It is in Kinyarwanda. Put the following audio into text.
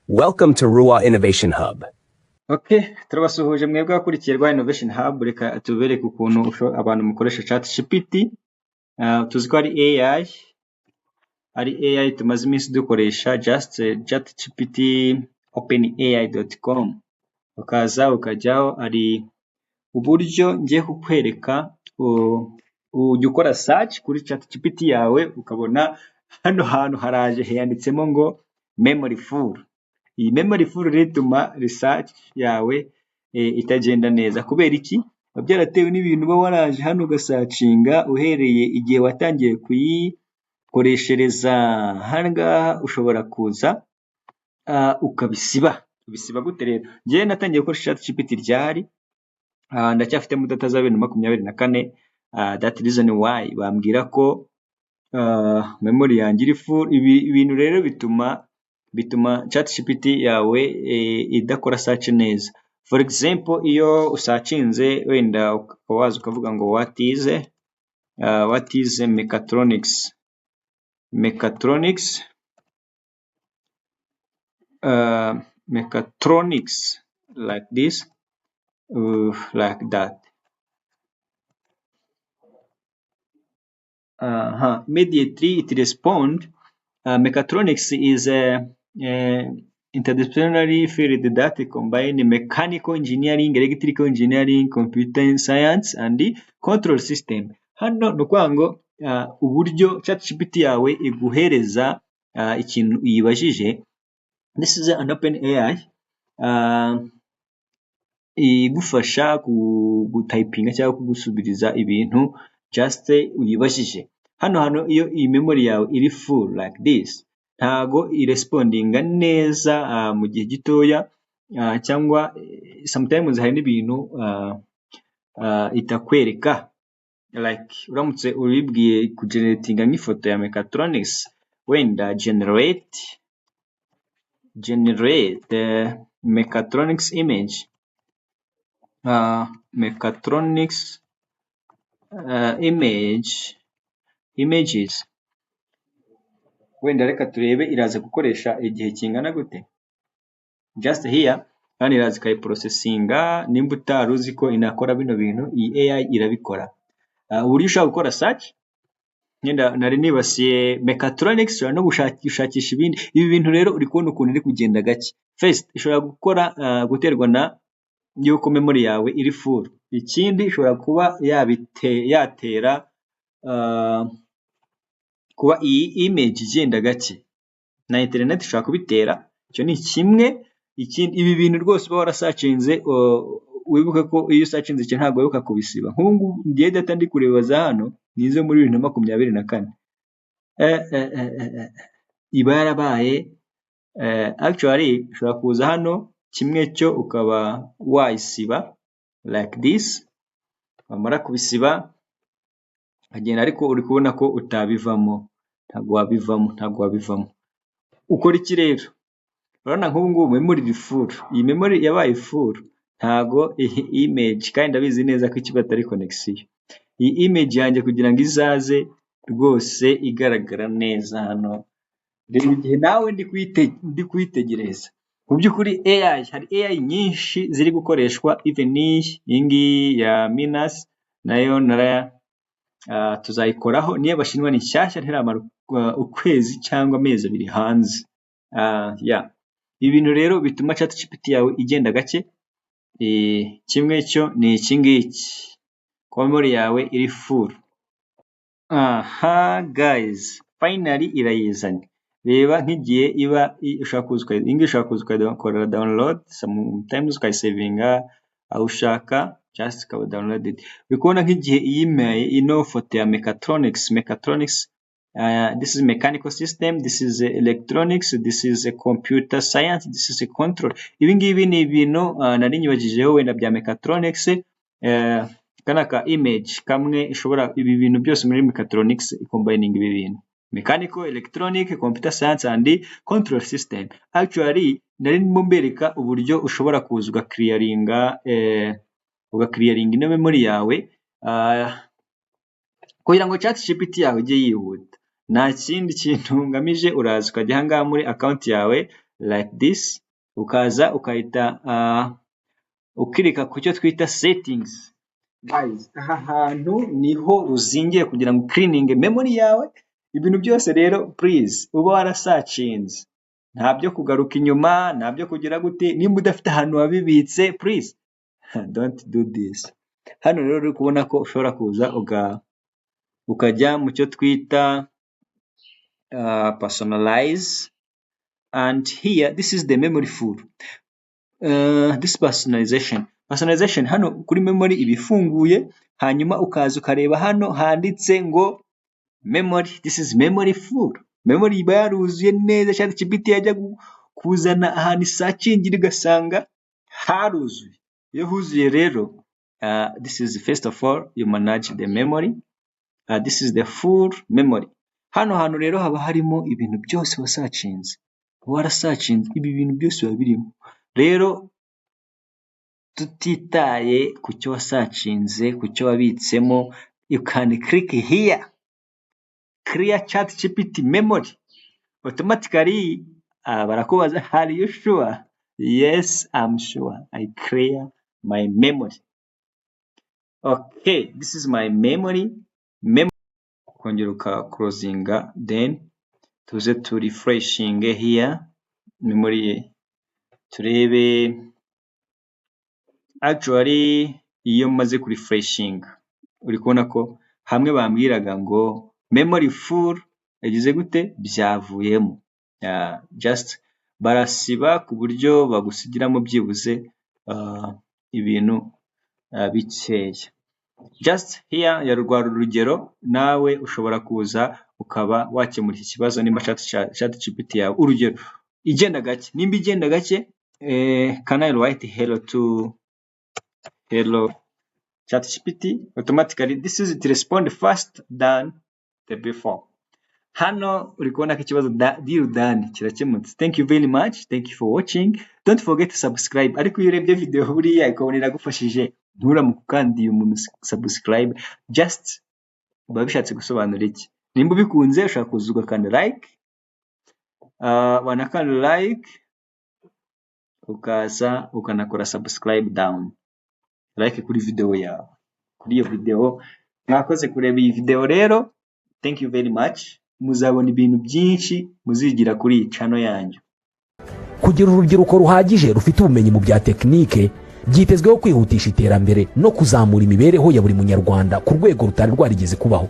Welcome to Rwa Innovation Hub. Okay, turabasuhuje mwebwe abakurikiye Rwa Innovation Hub. Reka tubereke ukuntu abantu mukoresha ChatGPT. Tuzi ko ari AI tumaze iminsi dukoresha, just ChatGPT openai.com, ukaza ukajyaho. Hari uburyo ngiye kukwereka, ujya ukora search kuri ChatGPT yawe, ukabona hano hantu haraje handitsemo ngo "memory full". Iyi memory full rero ituma research yawe itagenda neza. Kubera iki? Biba byaratewe n'ibintu uba waraje hano ugasearchinga uhereye igihe watangiye kuyikoreshereza. Aha ngaha ushobora kuza ukabisiba. Ubisiba gute rero? Njyewe natangiye gukoresha ChatGPT ryari? Ndacyafitemo data za 2024. That reason why bambwira ko memory yanjye iri full. Ibi bintu rero bituma ChatGPT yawe idakora search neza. For example, iyo usearchinze, wenda ukaba waza ukavuga ngo what is mechatronics, mechatronics like this, like that. Immediately it respond, "Mechatronics is a interdisciplinary field that combine mechanical engineering, electrical engineering, computer science and control system." Hano ni ukuvuga ngo uburyo ChatGPT yawe iguhereza ikintu uyibajije, this is an open AI igufasha gutypinga cyangwa kugusubiriza ibintu just uyibajije. Hano hantu, iyo iyi memory yawe iri full like this, ntago irespondinga neza mu gihe gitoya, cyangwa sometimes hari n'ibintu itakwereka. Like uramutse ubibwiye kugeneratinga nk'ifoto ya mechatronics, wenda generate mechatronics image, mechatronics images, wenda reka turebe iraza gukoresha igihe kingana gute. Just here, hano iraza ikayiprocessinga. Nimba utari uzi ko inakora bino bintu, iyi AI irabikora. Uburyo ushobora gukora search, wenda nari nibasiye mechatronics, ushobora no gushakisha ibindi. Ibi bintu rero uri kubona ukuntu iri kugenda gake. First, ishobora gukora guterwa na yuko memory yawe iri full. Ikindi, ishobora kuba yatera kuba iyi image igenda gake, na internet ishobora kubitera. Icyo ni kimwe. Ikindi, ibi bintu rwose uba warasearchinze, wibuke ko iyo usearchinze ikintu ntabwo wibuka kubisiba. Nk'ubu ngubu ngiye data ndi kureba za hano ni izo muri 2024, iba yarabaye. Actually ushobora kuza hano, kimwe cyo ukaba wayisiba like this, wamara kubisiba ukagenda, ariko uri kubona ko utabivamo, ntabwo wabivamo, ntabwo wabivamo. Ukora iki rero? Urabona nk'ubu ngubu memory iri full, iyi memory yabaye full, ntago iyi image, kandi ndabizi neza ko ikiba atari connection, iyi image yanjye kugira ngo izaze rwose igaragara neza hano, reba igihe nawe ndi kuyitegereza. Mu by'ukuri AI, hari AI nyinshi ziri gukoreshwa, even n'iyi ngiyi ya Manus nayo tuzayikoraho. Niyo Abashinwa, ni nshyashya, ntiramara ukwezi cyangwa amezi 2 hanze. Yeah. Ibi bintu rero bituma ChatGPT yawe igenda gake, kimwe cyo ni iki ngiki, kuba memory yawe iri full. Aha guys, finally irayizanye. Reba nk'igihe iba ushobora kuza, iyi ngiyi ushobora kuza ukayikora download, sometimes ukayisavinga aho ushaka, just ikaba downloaded. Uri kubona nk'igihe iyimpaye ino foto ya mechatronics. Mechatronics, this is mechanical system, this is electronics, this is a computer science, this is a control. Ibi ngibi ni ibintu nari nyibagijeho wenda bya mechatronics. Aka ni aka image kamwe ishobora ibi bintu byose muri mechatronics, icombining ibi bintu: mechanical, electronic, computer science and control system. Actually nari ndimo mbereka uburyo ushobora kuza ugaclearinga ino memory yawe kugira ngo ChatGPT yawe ijye yihuta. Nta kindi kintu ngamije, uraza ukajya aha ngaha muri account yawe. like this, ukaza ukahita uclicka ku cyo twita settings. Guys, aha hantu niho ruzingiye kugira ngo cleaning memory yawe. Ibintu byose rero, please, uba warasearchinze, nta byo kugaruka inyuma, nta byo kugira gute. Nimba udafite ahantu wabibitse, please don't do this. Hano rero uri kubona ko ushobora kuza ukajya mu cyo twita personalize, and here this is the memory full, this personalization. Hano kuri memory iba ifunguye, hanyuma ukaza ukareba hano handitse ngo memory. This is memory full. Memory iba yaruzuye neza. ChatGPT yajya kuzana ahantu isearchingira igasanga haruzuye. Iyo huzuye rero, this is first of all you manage the memory. This is the full memory. Hano hantu rero haba harimo ibintu byose wasearchinze, warasearchinze, ibi bintu byose biba birimo. Rero tutitaye ku cyo wasearchinze, ku cyo wabitsemo, you can click here, clear ChatGPT memory. Automatically barakubaza, "Are you sure?" "Yes, I'm sure. I clear my memory." Okay, this is my memory. Ukongera ukaclosinga, then tuze tu refreshing here memory, turebe. Actually, iyo maze kurefreshinga, uri kubona ko hamwe bambwiraga ngo memory full yagize gute? Byavuyemo. Just barasiba ku buryo bagusigiramo byibuze ibintu bikeya. Just here rwari urugero. Nawe ushobora kuza ukaba wakemura iki kibazo nimba ChatGPT yawe, urugero, igenda gake. Nimba igenda gake, can I write hello to hello ChatGPT? Automatically this is it, respond fast than the before. Hano uri kubona ko ikibazo deal done, kirakemutse. Thank you very much. Thank you for watching. Don't forget to subscribe. Ariko iyo urebye video buriya ukabona iragufashije, nturamuke ukandiye umuntu subscribe, just biba bishatse gusobanura iki? Nimba ubikunze, ushobora kuza ugakanda like, wanakanda like ukaza ukanakora subscribe down, like kuri video yawe, kuri iyo video. Mwakoze kureba iyi video rero. Thank you very much. Muzabona ibintu byinshi muzigira kuri iyi channel yanyu. Kugira urubyiruko ruhagije rufite ubumenyi mu bya tekinike byitezweho kwihutisha iterambere no kuzamura imibereho ya buri Munyarwanda ku rwego rutari rwarigeze kubaho.